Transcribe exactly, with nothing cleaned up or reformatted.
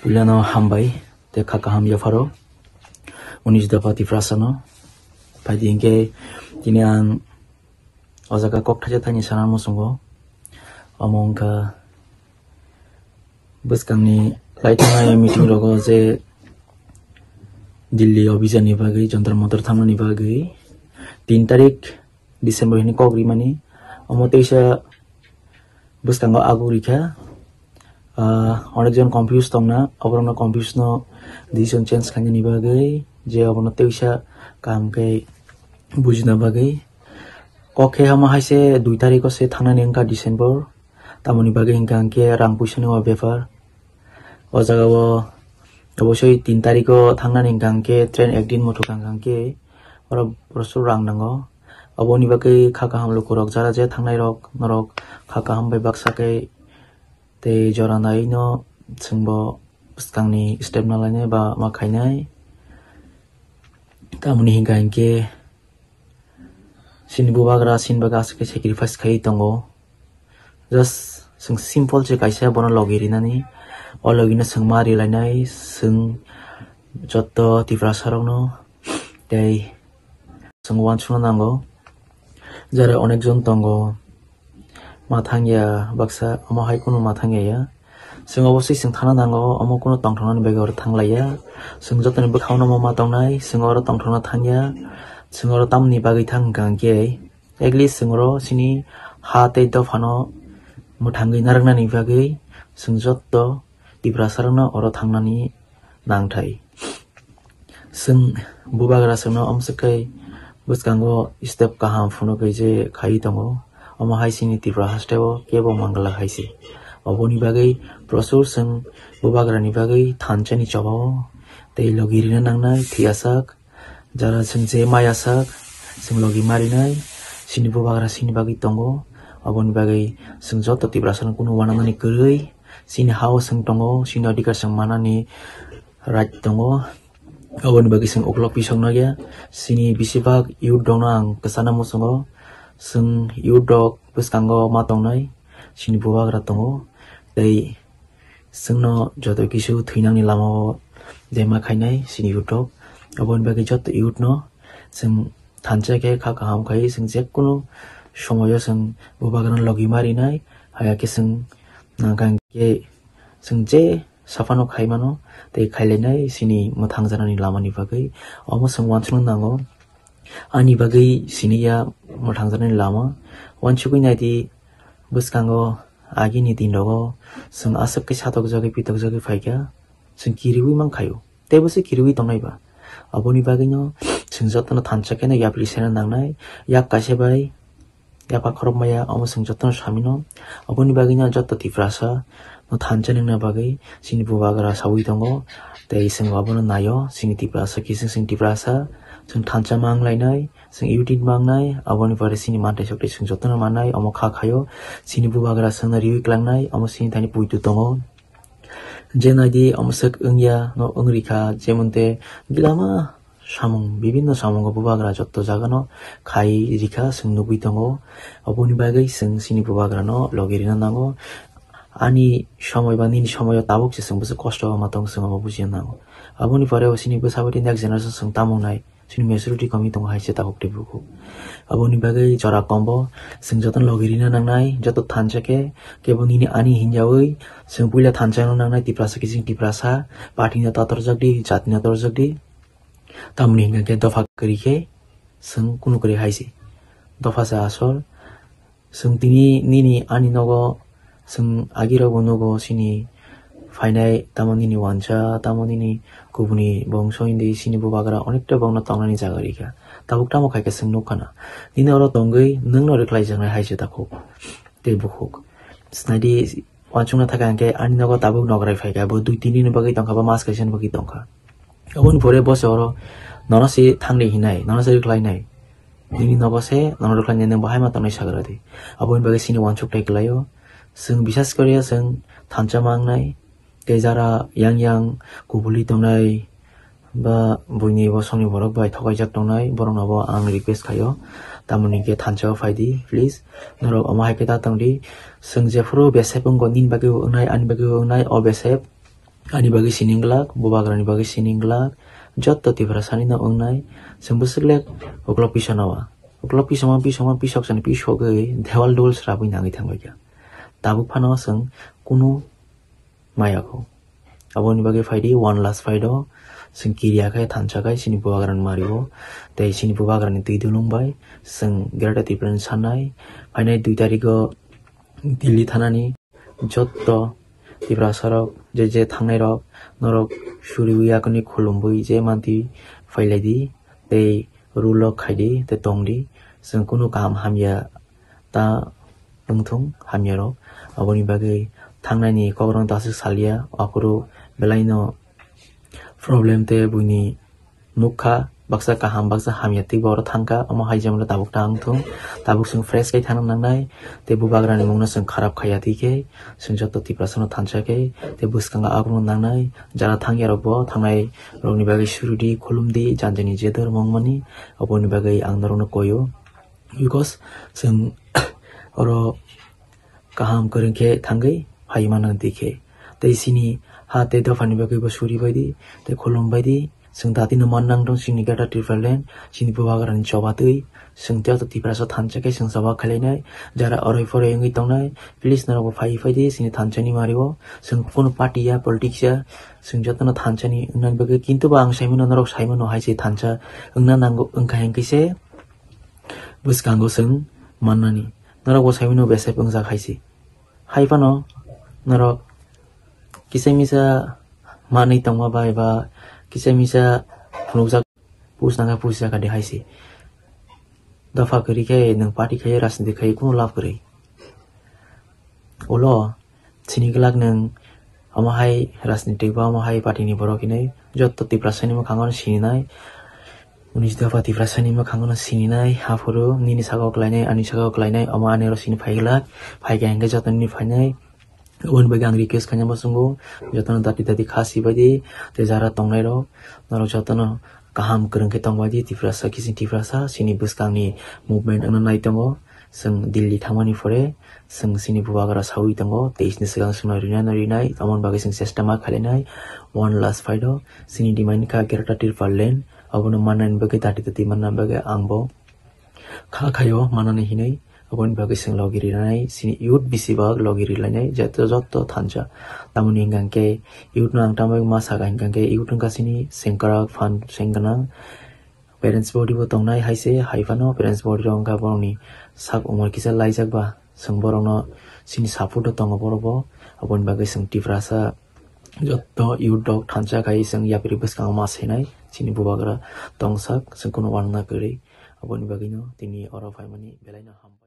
Puilano hambai tei kha kaham yapharo unis dopha Tiprasano. Phaidi hinkhe tini ang o jaga kok thaisa thaini sana muchungo. Omo wngkha bwskangni lai thangnai meeting rogo je Delhi obhijan ni bagwi, Jantar Mantar thangnani bagwi tin tarik December hini kok rimani. Omo teisa bwskango aguk rikha. Ah, onekjon confuse tongna, oborokno confuse no decision change khainani bagwi, je obono teisa kaham khe bujina bagwi. Kok khe omo haise dui tarikho se thangnani wngkha December. Tamoni bagwi hinkha hinkhe rang puisani o bepar. O jaga o obosoi tin tarikho thangnani hinkha hinkhe train ekdin mothok hinkha hinkhe oro prochur rang nango. Oboni bagwi kha kaham lukurok jara je thangnai rok norok kha kaham bai baksa khe tei jora nai no chwngbo bwskangni step na lainai ba ma khainai. Tamoni hinkha hinkhe chini bubagra chini bagwi aswk khe sacrifice khaiwi tongo. Just chwng simple se kaisa bono logi rinani. O logi no chwng ma rilainai, chwng jotto Tiprasa rokno tei chwng uansukna nango. Jara onekjon tongo, ma thangya baksa, omo hai kunu ma thangya ya. Chwng obosoi chwng thana nango, omo kunu tongthoknani bagwi oro thanglaiya. Chwng jotoni bwkhao no omo ma tongnai, chwng oro tongthokna thangya. Chwng oro tamoni bagwi thang hwnkha hinkhe, at least chwng oro chini ha tei dophano mwthangwi narwknani bagwi chwng jotto Tiprasa rokno oro thangnani nangthai. Chwng bubagra chwngno amswk khe bwskango step kaham phunukgwi je khaiwi tongo. Omo hai chini Tripura haste o kebo mangala hai se. Oboni bagwi prochur chwng bubagrani bagwi thansa ni choba o tei logi rina nangnai thwiyasak. Jara chwng je maya sak, chwng logi marinai, chini bubagra chini bagwi tongo. Aboni bagwi chwng joto Tiprasa no kunu uanamani kwrwi, chini ha o chwng tongo, chini adhikar chwng manani right tongo. Aboni bagwi chwng uklok pisok nokya, chini besibak youth rokno ang kwchana muchungo, chwng youth rok bwskango ma tongnai, chini bubagra tongo, tei chwngno joto kisu thwinangni lamao dema khainai chini youth rok. Aboni bagwi joto youth no chwng thansa khe kha kaham khai chwng jekunu somoyo chwng bubagrano logi marinai, haya khe chwng nangkha hinkhe chwng je saphano khaimano tei khailainai chini mwthangjaknani lamani bagwi. Omo chwng uansukna nango. Ani bagwi siniya mwthangjaknani lama. Uansugwi naidi, bwskango agini dinrogo chwng aswk khe satokjagwi pitokjagwi phaikha, chwng kiriui mankhaio, teibo se kiriui tongnaiba. Aboni bagwino chwng jotono thansa kheno yapri sena nangnai, yak kaisa bai yapha khorok maya, omo chwng jotono samino. Aboni bagwino joto Tiprasa no thansa nangna bagwi chini bubagra saui tongo, tei chwng abono naio, chini Tiprasa khe chwng, chwng Tiprasa, chwng thansa ma wnglainai, chwng unit ma wngnai, aboni pore chini mantai sokti chwng jotono mannai, omo kha khaio, chini bubagra chwngno riui klangnai, omo chini thani puitu tongo. Je naidi omo swk wngya no wng rikha, jemon te gilama samung, bibinno samungo bubagra jotto jagano khai rikha, chwng nugui tongo. Oboni bagwi chwng chini bubagrano logi rina nango. Ani somoi ba nini somoio tabuk se chwng bwswk kosto ma tong, chwng omo bujina nango. Aboni pore bo chini bwsa bai next generation chwng tamo wngnai, chini maturity komi tongo hai se tabuk tei bukhuk. Aboni bagwi jora kombo chwng jotono logi rina nangnai, joto thansa khe, kebo nini ani hinjaui chwng puila thansa no nangnai, Tiprasa khe chwng Tiprasa, party no ta torjak di, jati no torjak di. Tamoni hinkha khe dopha kwrwi khe chwng kunu kwrwi hai se. Dopha se asol. Chwng tini nini ani nogo chwng agirokbo nugo, chini phainai tamo nini uansa, tamo nini kubuni bongso hindi chini bubagra onekta bokno tongnani jaga rikha. Tabuk tamo khaikhe chwng nukha na. Nini oro tongwi nwngno rwkhlaijaknai hai se takhuk tei bukhuk. Sinaidi uansukna thaka hinkhe ani nogo tabuk nograi phaikha, bo dui tin dini bagwi tongkha ba mas kaisani bagwi tongkha. Aboni pore bo se oro nono se thangdi hinai, nono se rwkhlainai. Nini nogo se nono rwkhlainai, nwng bo hai ma tongnai sagra di. Aboni bagwi chini uansuk tai kwlaio. Chwng bisas koriya chwng thansa ma wngnai. Tei jara yang yang kubuli tongnai ba buini bosongni borok bai thokaijak tongnai, borokno bo ang request khaio. Tamoni khe thansa o phaidi, please. Norok omo hai khe ta tongdi. Chwng jephuru besep wngkha, nini bagwi bo wngnai, ani bagwi bo wngnai, o besep. Ani bagwi sining glak, bubagrani bagwi sining glak, jotto Tiprasani no wngnai, chwng bwswk le uklok pisano wa. Uklok pisama, pisama, pisok sani pisogwi dewal dul srabwi nangwi thangbaikha. Tabuk phano chwng kunu maya kho. Aboni bagwi phaidi, one last fight o, chwng kiriya khe thansa khai chini bubagrani mario, tei chini bubagrani twi dulung bai, chwng Greater Tipraland sanai, phainai dui tarikh o Delhi thanani jotto Tiprasa rok je je thangnai rok norok suriwi yakni khulumwi je manti phailai di tei rule o khai di tei tong di. Chwng kunu kaham hamya ta wngthung hamya rok. Aboni bagwi thangnai ni kok rok no ta swk salia, aphuru belai no problem tei buini nukha, baksa kaham, baksa hamya tei bo oro thangkha, omo hai jemon tabuk ta wngthung, tabuk chwng fresh khe thangna nangnai, tei bubagrani mungno chwng kharap khaiya twi khe, chwng joto Tiprasano thansa khe, tei bwskango aborokno nangnai, jara thangya rokbo thangnai rokni bagwi surudi, khulumdi, janjani je dhormo wngmani, oboni bagwi ang norokno koio, because chwng oro kaham kwrwng khe thangwi phai mano twi khe. Tei chini ha tei dophani bagwi bo suri bai di, tei khulum bai di. Chwng dati no man nang tong chini Greater Tipraland, chini bubagrani choba twi. Chwng tei Tiprasa thansa khe chwng choba khlainai. Jara oroi phoroi wngwi tongnai, please norok bo phai phai di chini thansa ni mario. Chwng kunu party ya, politics ya, chwng jotono thansa ni wngna bagwi. Kintu ba ang sai mano, norok sai mano hai se thansa wngna nango, wngkha hinkhe se bwskango chwng mannani. Norok bo sai mano besai wngjak hai se. Hai phano norok kisa misa manwi tongma bai ba kisa misa phunukjak, push nangkha push ya kha de hai se. Dopha kwrwi khe nwng party khai rajniti khai kunu lab kwrwi. Ulo sini glak nwng omo hai rajniti ba omo hai party ni borok hinwi jotto Tiprasani mwkhango no sininai. Unis dopha Tiprasani mwkhango no sininai, aphuru nini saka o klainai, ani saka o klainai, omo ani oro sini phai glak, phai khe hinkhe joto nini phainai. Oboni bagwi ang request khaina muchungo, jotono dati dati kha sibai di, tei jara tongnai rok, norok jotono kaham kwrwng khe tongbai di, Tiprasa, kiching Tiprasa, chini bwskangni movement wngna nai tongo, chwng Delhi thangmani phore, chwng chini bubagra saui tongo, teis ni swkang chwngno rinai no rinai, aboni bagwi chwng chesta ma khlainai, one last fight o, chini demand kha Greater Tipraland, abono mannani bagwi dati dati manna bagwi ang bo kha khaio manani hinwi, aboni bagwi chwng logi rinai, chini youth bisi bak logi rilainai, joto, joto thansa. Tamoni hwnkha khe youth no ang tambai ma saka hwnkha khe youth wngkha chini sengkrak phan sengknang. Parents body bo tongnai hai se, hai phano parents body rok wngkha borokni sak umor kisa laijak ba, chwng borokno chini support o tongo borok bo. Aboni bagwi chwng Tiprasa joto youth rok thansa khai chwng yapri bwskango ma sainai, chini bubagra tongsak, chwng kunu uanana kwrwi. Aboni bagwino tini oro phaimani belai no hambai.